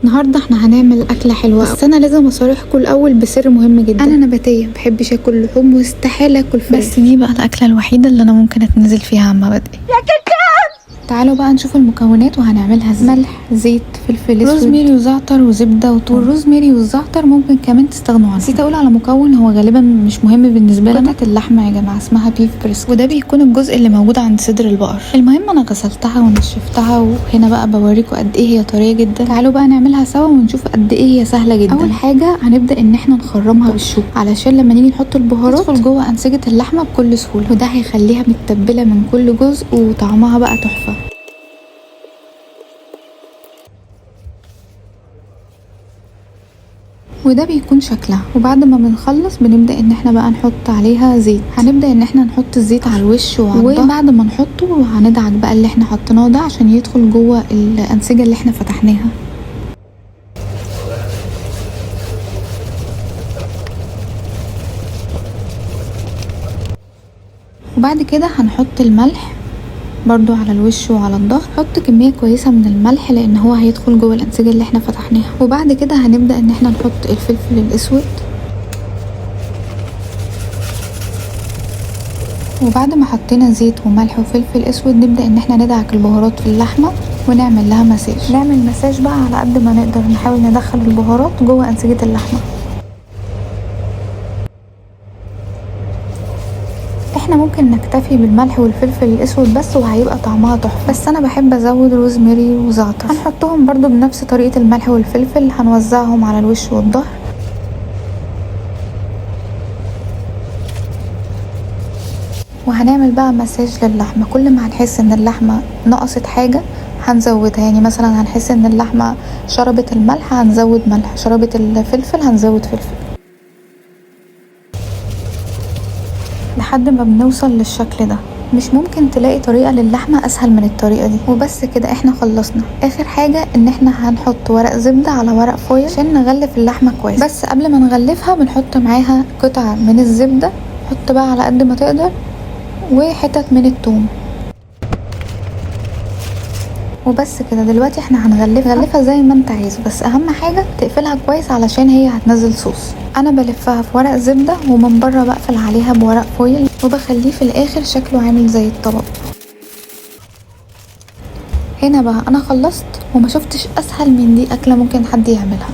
النهارده احنا هنعمل اكله حلوة، بس انا لازم اصارحكم الاول بسر مهم جدا. انا نباتيه، مبحبش اكل لحوم واستحاله اكل فراخ، بس دي بقى الاكلة الوحيدة اللي انا ممكن اتنزل فيها عن مبادئي. يا كداب. تعالوا بقى نشوف المكونات وهنعملها ازاي. ملح، زيت، فلفل اسود، روزميري وزعتر، وزبده وثوم. والروزميري والزعتر ممكن كمان تستغنوا عنه. نسيت اقول على مكون هو غالبا مش مهم بالنسبة لنا، قطعه اللحمة يا جماعة اسمها beef brisket، وده بيكون الجزء اللي موجود عند صدر البقر. المهم انا غسلتها ونشفتها، وهنا بقى بوريكم قد ايه هي طرية جدا. تعالوا بقى نعملها سوا ونشوف قد ايه هي سهلة جدا. اول حاجة هنبدا ان احنا نخرمها بالشوكة علشان لما نيجي نحط البهارات تدخل جوه انسجة اللحمة بكل سهولة، وده هيخليها متبله من كل جزء وطعمها بقى تحفة. وده بيكون شكلها. وبعد ما بنخلص بنبدأ ان احنا بقى نحط عليها زيت. هنبدأ ان احنا نحط الزيت على الوش وعلى الظهر، وبعد ما نحطه هندعك بقى اللي احنا حطيناه ده عشان يدخل جوه الانسجة اللي احنا فتحناها. وبعد كده هنحط الملح برضو على الوش وعلى الظهر. حط كمية كويسة من الملح لان هو هيدخل جوه الانسجة اللي احنا فتحناها. وبعد كده هنبدأ ان احنا نحط الفلفل الاسود. وبعد ما حطينا زيت وملح وفلفل اسود نبدأ ان احنا ندعك البهارات في اللحمة ونعمل لها مساج. نعمل مساج بقى على قد ما نقدر، نحاول ندخل البهارات جوه انسجة اللحمة. احنا ممكن نكتفي بالملح والفلفل الاسود بس وهيبقى طعمها تحفة، بس انا بحب ازود روزماري وزعتر. هنحطهم برضو بنفس طريقه الملح والفلفل، هنوزعهم على الوش والظهر. وهنعمل بقى مساج للحمه. كل ما هنحس ان اللحمة نقصت حاجة هنزودها، يعني مثلا هنحس ان اللحمة شربت الملح هنزود ملح، شربت الفلفل هنزود فلفل، لحد ما بنوصل للشكل ده. مش ممكن تلاقي طريقة للحمة اسهل من الطريقة دي. وبس كده احنا خلصنا. اخر حاجة ان احنا هنحط ورق زبدة على ورق فويل عشان نغلف اللحمة كويس. بس قبل ما نغلفها بنحط معاها قطع من الزبدة، حط بقى على قد ما تقدر، وحتت من التوم. وبس كده دلوقتي احنا هنغلفها زي ما انت عايز، بس اهم حاجة تقفلها كويس علشان هي هتنزل صوص. انا بلفها في ورق زبدة ومن بره بقفل عليها بورق فويل، وبخليه في الاخر شكله عامل زي الطبق. هنا بقى انا خلصت وما شفتش اسهل من دي اكلة ممكن حد يعملها.